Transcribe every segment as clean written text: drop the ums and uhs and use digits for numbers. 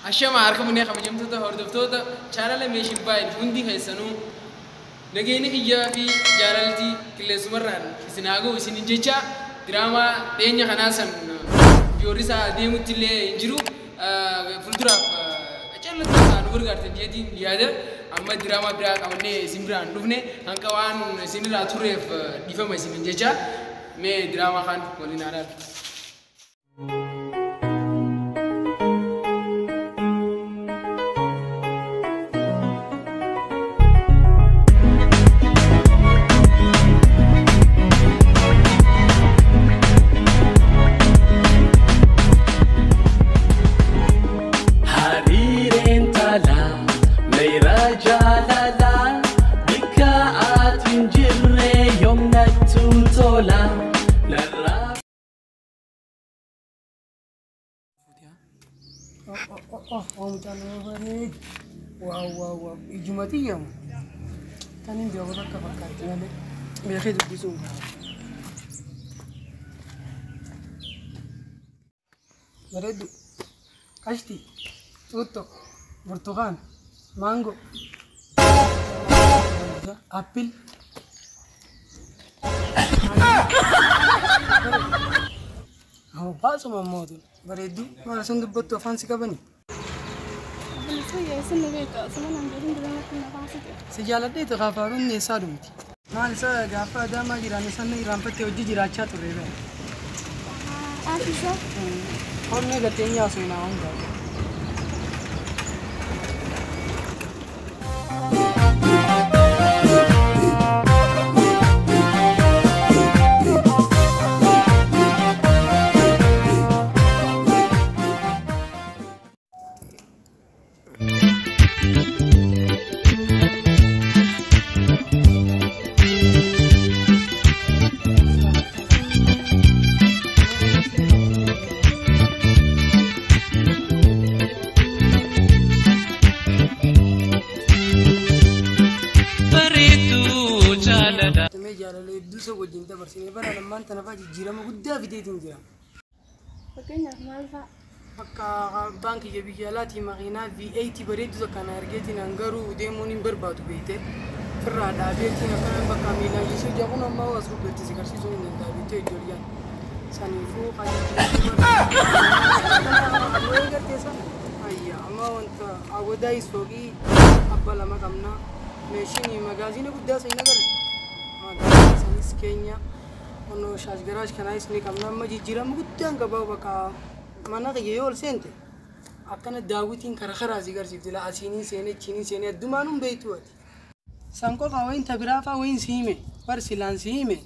Ashama harka munnee kabajamtoota hordoftoota chaanala Meeshin Baayil hundi keessanuu nageenya kiyyaa fi jaalalti qilleensumarraan isin haa ga'u isinin jecha diraamaa dhiyeenya kanaa san biyyoorri isaa deemutti illee hin jiru fuulduraaf qacarratti nu gargaartan jeetiin yaada amma diraamaa biraa qabannee isin biraan dhufne hanqa waan isinirraa turreef dhiifama isinin jecha mee diraamaa kan waliin haa ilaallu. Hariireen taalaa meera jaalalaa bikka ati hin jirre yoomnattu tola narraa. Mucaan bareedu. Waaw waaw waaw ijuma xiyyamu. Kan hin beeku takka fakkaatti malee beekee dubbisuun qaba. Bareedu. Qashti. Xuuxxoo. Burtukaan. Maangoo. Appil. Baasuma mootu bareedduu maal sun dubbattu afaan si qabani. Si jaaladheetu kafaaruun eessaa dhumti. Maal isa gaafa Adaamaa jiraanne sana irraanfattee hojii jiraachaa turre bee. Hormee gatteenyaa osoo hin haawwan gaafa. Bareedduu jaalala. Mee jaalala hedduu isa wajjin dabarsine bara lammaan tana fa'aa jijjiirama guddaa fideetiin jira. Fakkeenyaaf maal fa'a? Bakka abbaan kiyya biyya alaatii makiinaa V8 bareeddu takka na argeetiin an garuu deemuun hin barbaadu beekte. Firraa dhaabeetiin akkana bakka miilaan jechuun ija kun ammaa as gubbaatti si garsiisuu hin danda'a beektee ijoolleen. Saniifuu kan jijjiirama gartee sana. Ayya amma wanta awwadaa isfooqii abbaa lama qabna. Meeshiin magaazina guddaa san hin agarre. Magaalaa sanis keenya onnoo shaashgaraash kanaas ni qabna amma jijjiirama guddaan qabaa bakka mana kiyya yoo ol seente akkana daawwitiin kara karaa si garsiifti laa asiiniin seenee achiiniin seenee addumaan hin beektu ati. San qofa wayin ta biraa faa wayin si hime bar silaan si hime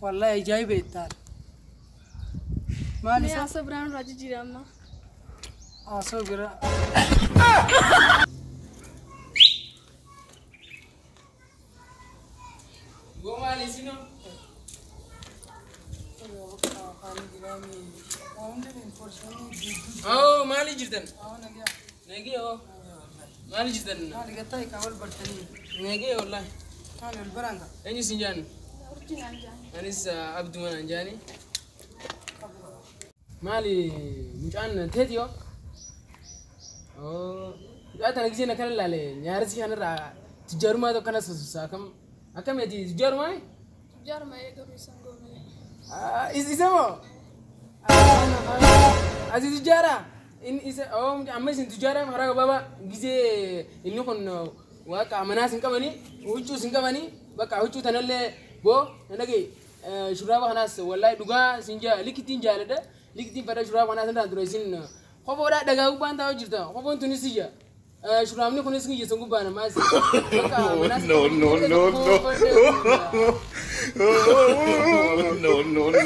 wallahi ajaa'iba ittaala. Maal Mee isa haasoo biraan irraa jijjiirama. haasoo biraa. Gomaal isinoo? Oo maali jirtan? Nagee oo. Maali jirtan? Maali gattaa hiikaa wal bartanii Nagee wallahi. maali wal baraan kaa? Eenyu isin jaannu? Urjiinaan jaan. Anis Abduma naan jaani. Maali mucaan teeti yoo? Oo mucaa tana gisee na kana ilaale nyaarsi kanarraa tujjaarumaa tokko kana sossosaa akkam akkamiiti tujjaarumaa? Tujjaaruma garuu isaan goomee. Isa moo? Asi tujjaara? Inni isa oo amma isin tujjaara karaa gabaabaa gisee inni kun waaqa manaas hin qabanii huccuus hin qabanii bakka huccuu tanallee boo na dhagaye shurraaba kanaas wallahi dhugaa isin jaa likittiin jaaladha likittiin fadha shurraaba kanaas irraa dura isin kofoodhaa dhagaa gubbaan taa'u jirta kofoon tunis ija shurraabni kunis kiyya sun gubbaan ammaas bakka manaas No, no, no, no. No, no, no, no.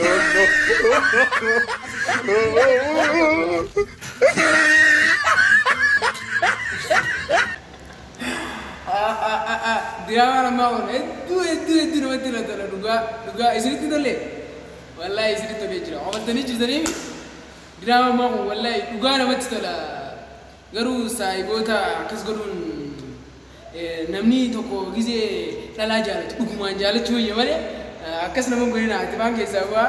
Diraamaan ammaa kun hedduu hedduu hedduu namatti tola dhugaa dhugaa isinitti tolee wallahi isinitti tolee jira qofattanii jirtanii diraamaan ammaa kun wallahi dhugaa namatti tola garuu saayiboota akkas godhuun namni tokko gisee dhalaa jaalatu dhugumaan jaalachuu wayya malee akkas nama hin godhina ati baan keessaa bu'aa.